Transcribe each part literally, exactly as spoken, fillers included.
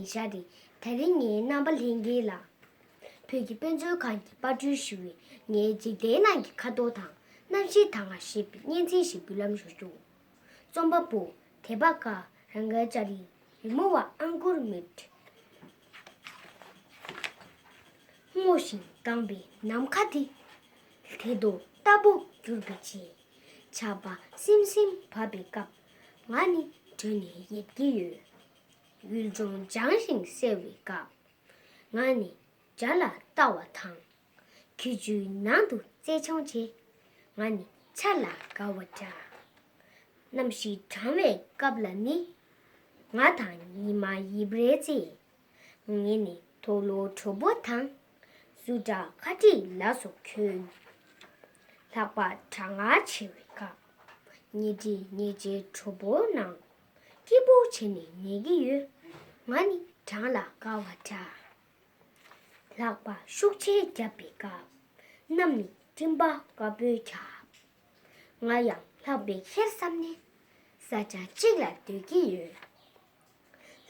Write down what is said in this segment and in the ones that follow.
ཡིན་ཤག་རེད། དེ་རིང་ངའི་རྣམ་པ་ལྷན་རྒྱས་ལ། བོད་ཀྱི་དཔེ་མཛོད་ཁང་གིས་པར་སྐྲུན་ཞུ་བའི་ངའི་འཇིག་རྟེན་ནང་གི་ཁ་དོག་དང་གནམ་གཤིས་དང་ཞེས་པའི་སྙན་ཚིག་ཞིག་འབུལ་ལམ་ཞུ་རྒྱུ། རྩོམ་པ་པོ་དེ་པ་ཀ་རང་ག་ཅ་རི། རི་མོ་བ་ཨང་གུར་མིད། སྔོ་ཞིང་དྭངས་པའི་ནམ་མཁའ་དེ། དེ་དོ་ལྟ་བུ་གྱུར་པའི་ཆེད། ཆར་པ་སིམ་སིམ་བབས་པའི་སྐབས། ང་ནི་བྲོས་ནས་ཡིབ་ཀྱི་ཡོད། ཡུལ་ལྗོངས་ལྗང་ཞིང་གསལ་བའི་སྐབས། ང་ནི་འཇའ་ལ་ལྟ་བ་དང་། ཁྱི་ཆུའི་ནང་དུ་རྩེད་མཆོང་བྱེད། ང་ནི་ཆར་ལ་དགའ་བ་འདྲ། གནམ་གཤིས་གྲང་བའི་སྐབས་ལ་ནི། ང་དང་ཉི་མ་ཡིབ་རེས་རྩེ། ངས་ནི་དུག་ལོག་དྲོ་པོ་དང་། སུ་འདྲ་ཁ་དཀྲིས་ལ་སོགས་གྱོན། ལྷགས་པ་གྲང་ངར་ཆེ་བའི་སྐབས། ཉལ་ཁྲི་ཉལ་ཆས་དྲོ་པོ་ནང་སྐྱིད་པོ་བྱས་ནས་ཉལ་གྱི་ཡོད། ང་ནི་གྲང་ལ་དགའ་བ་འདྲ། ལྷགས་པ་ཤུགས་ཆེ་བརྒྱབ་པའི་སྐབས། གནམ་ནི་སྤྲིན་པ་དཀར་པོས་ཁྱབ། ང་ཡང་ལྷགས་པའི་ཁེར་བསམ་ནས། ས་ཆ་གཅིག་ལ་སྡོད་ཀྱི་ཡོད།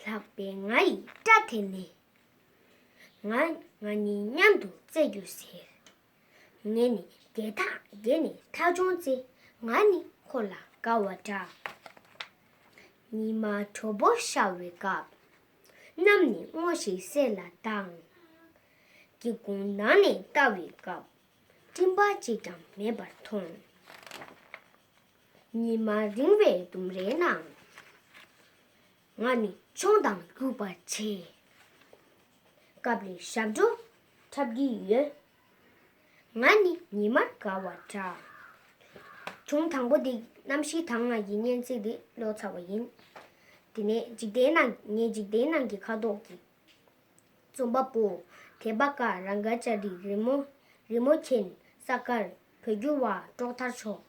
ལྷགས་པའི་ང་ཡི་སྐྲ་དེ་ནི། ང་ང་གཉིས་མཉམ་དུ་རྩེད་རྒྱུ་ཟེར། ངས་ནི་རྒྱལ་ཐག་རྒྱལ་ནས་ཐག་ཆོད་རྩེ། ང་ནི་ཁོ་ལ་དགའ་བ་འདྲ། ཉི་མ་དྲོ་པོ་ཤར་བའི་སྐབས། གནམ་ནི་སྔོ་ཞིང་གསལ་ལ་དྭངས། སྒེའུ་ཁུང་ནང་ནས་ལྟ་བའི་སྐབས། སྤྲིན་པ་གཅིག་ཀྱང་མེད་པར་མཐོང་། ཉི་མ་རིང་བའི་ལྡུམ་རའི་ནང་། ང་ནི་མཆོང་དང་རྒྱུག་པར་བྱེད། སྐབས་རེ་ཞབས་བྲོ་འཁྲབ་ཀྱི་ཡོད། ང་ནི་ཉི་མར་དགའ་བ་འདྲ། གཞུང་དང་པོ་འདི་གནམ་གཤིས་དང་ང་ཡི་སྙན་ཚིག་འདི་ཀློག་ཚར་བ་ཡིན། དེ་ནས་འཇིག་རྟེན་ནང་ངའི་འཇིག་རྟེན་ནང་གི་ཁ་དོག་གི། རྩོམ་པ་པོ་དེ་པ་ཀ་རང་ག་ཅ་རི། རི་མོ་རི་མོ་མཁན་ས་དཀར། བོད་སྒྱུར་བ་ཀྲོག་ཐར་མཆོག་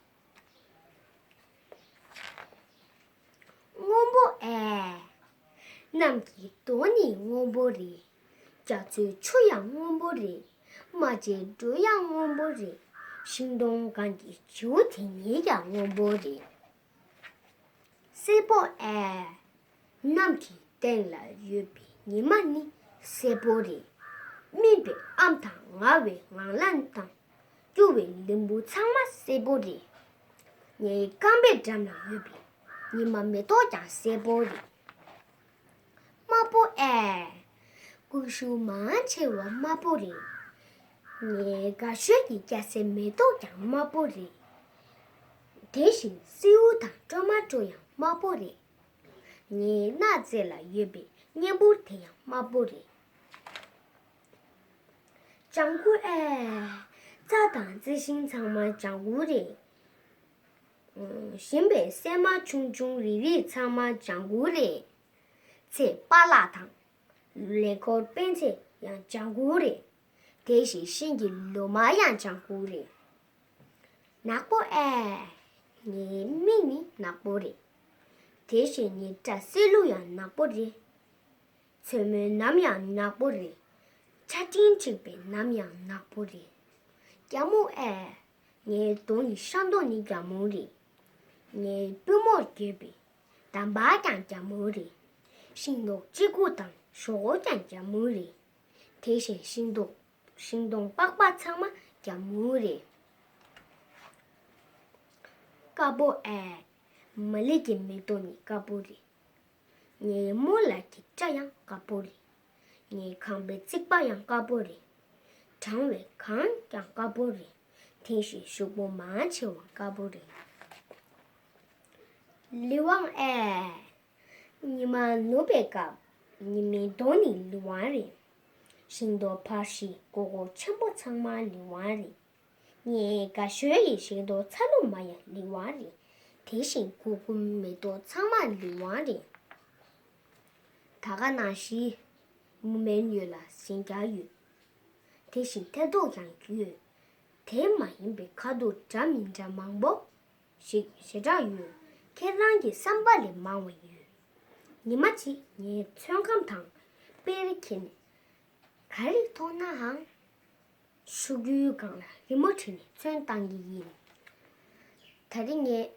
སྔོན་པོ་ཨེ། གནམ་གྱི་མདོག་ནི་སྔོན་པོ་རེད། རྒྱ་མཚོའི་ཆུ་ཡང་སྔོན་པོ་རེད། རྨ་བྱའི་སྒྲོ་ཡང་སྔོན་པོ་རེད། ཤིང་སྡོང་སྒང་གི་བྱིའུ་དེ་གཉིས་ཀྱང་སྔོན་པོ་རེད། སེར་པོ་ཨེ། གནམ་གྱི་སྟེང་ལ་ཡོད་པའི་ཉི་མ་ནི་སེར་པོ་རེད། སྨིན་པའི་ཨམ་དང་ངལ་བའི་ངང་ལམ་དང་། སྐྱུར་བའི་ལིམ་བུ་ཚང་མ་སེར་པོ་རེད། ངའི་རྐང་པའི་འགྲམ་ལ་ཡོད་པའི་ཉི་མ་མེ་ཏོག་ཀྱང་སེར་པོ་རེད། དམར་པོ་ཨེ། ཀུ་ཤུ་མང་ཆེ་བ་དམར་པོ་རེད། ངའི་དགའ་ཤོས་ཀྱི་སྐྱ་སེར་མེ་ཏོག་ཀྱང་དམར་པོ་རེད། དེ་བཞིན་སེའུ་དང་ཀྲོ་མ་ཀྲོ་ཡང་དམར་པོ་རེད། ངའི་སྣ་རྩེ་ལ་ཡོད་པའི་གཉན་འབུར་དེ་ཡང་དམར་པོ་རེད། ལྗང་གུ་ཨེ། རྩྭ་དང་རྩི་ཤིང་ཚང་མ་ལྗང་གུ་རེད། ཞིམ་པའི་སྲན་མ་ཆུང་ཆུང་རིལ་རིལ་ཚང་མ་ལྗང་གུ་རེད། ཚེ་པ་ལགས་དང་། ལེགས་འཁོར་སྤེན་ཚེ་ཡང་ལྗང་གུ་རེད། དེ་བཞིན་ཤིང་གི་ལོ་མ་ཡང་ལྗང་གུ་རེད། ནག་པོ་ཨེ། ངའི་མིག་ནི་ནག་པོ་རེད། དེ་བཞིན་ངའི་སྐྲ་སེར་ལུག་ཡང་ནག་པོ་རེད། མཚན་མོའི་ནམ་ཡང་ནག་པོ་རེད། ཆར་སྤྲིན་འཁྲིགས་པའི་ནམ་ཡང་ནག་པོ་རེད། རྒྱ་མོ་ཨེ། ངའི་གདོང་གི་ཤ་མདོག་ནི་རྒྱ་མོ་རེད། ངའི་པུས་མོར་གྱོན་པའི་འདམ་བག་ཀྱང་རྒྱ་མོ་རེད། ཤིང་ཏོག་ལྕི་གུ་དང་ཞོག་ཁོག་ཀྱང་རྒྱ་མོ་རེད། དེ་བཞིན་ཤིང་ཏོག་ཤིང་སྡོང་པགས་པ་ཚང་མ་རྒྱ་མོ་རེད། དཀར་པོ་ཨེ། མ་ལི་ཀའི་མེ་ཏོག་ནི་དཀར་པོ་རེད། ངའི་རྨོ་ལགས་ཀྱི་སྐྲ་ཡང་དཀར་པོ་རེད། ངའི་ཁང་པའི་རྩིག་པ་ཡང་དཀར་པོ་རེད། གྲང་བའི་གངས་ཀྱང་དཀར་པོ་རེད། དེ་བཞིན་ཤོག་བུ་མང་ཆེ་བ་དཀར་པོ་རེད། ལི་ཝང་ཨེ། ཉི་མ་ནུབ་པའི་སྐབས་ཉི་མའི་མདོག་ནི་ལི་ཝང་རེད། ཤིང་ཏོག་འབའ་ཞིག་མགོ་སྐོར་ཆེན་པོ་ཚང་མ་ལི་ཝང་རེད། ངའི་དགའ་ཤོས་ཡི་ཤིང་ཏོག་ཚ་ལུ་མ་ཡང་ལི་ཝང་རེད། དེ་བཞིན་གུར་གུམ་མེ་ཏོག་ཚང་མ་ལི་ཝང་རེད། ད་ག་ནང་བཞིན་མུ་མེན་ཡོད་ལ་ཞིང་རྒྱ་ཡོད། དེ་བཞིན་ཐལ་མདོག་ཀྱང་ཡོད། དེ་མ་ཡིན་པའི་ཁ་དོག་འདྲ་མི་འདྲ་མང་པོ་ཞིག་ཞེ་དྲག་ཡོད། ཁྱེད་རང་གི་བསམ་པ་ལས་མང་བ་ཡོད། ཉི་མ་གཅིག་ངའི་ཚོན་ཁང་དང་དཔེར་ཁྱེར་ནས་ག་རེ་མཐོང་ནའང་། ཤུ་གུའི་སྒང་ལ་རི་མོ་བྲིས་ནས་ཚོན་བཏང་གི་ཡིན། ད་རེས་ངས་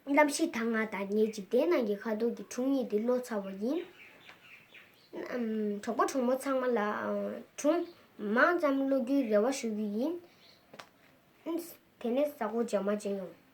གནམ་གཤིས་ད་ང་དང་ངའི་འཇིག་རྟེན་ནང་གི་ཁ་དོག་གི་འཁྲུངས་ཡིག་འདི་ཀློག་ཚར་བ་ཡིན། གྲོགས་པོ་གྲོགས་མོ་ཚང་མ་ལ་སྒྲུང་མང་ཙམ་ཀློག་རྒྱུའི་རེ་བ་ཞུ་གི་ཡིན། དེ་ནས་གཟའ་འཁོར་རྗེས་མ་མཇལ་ཡོང་།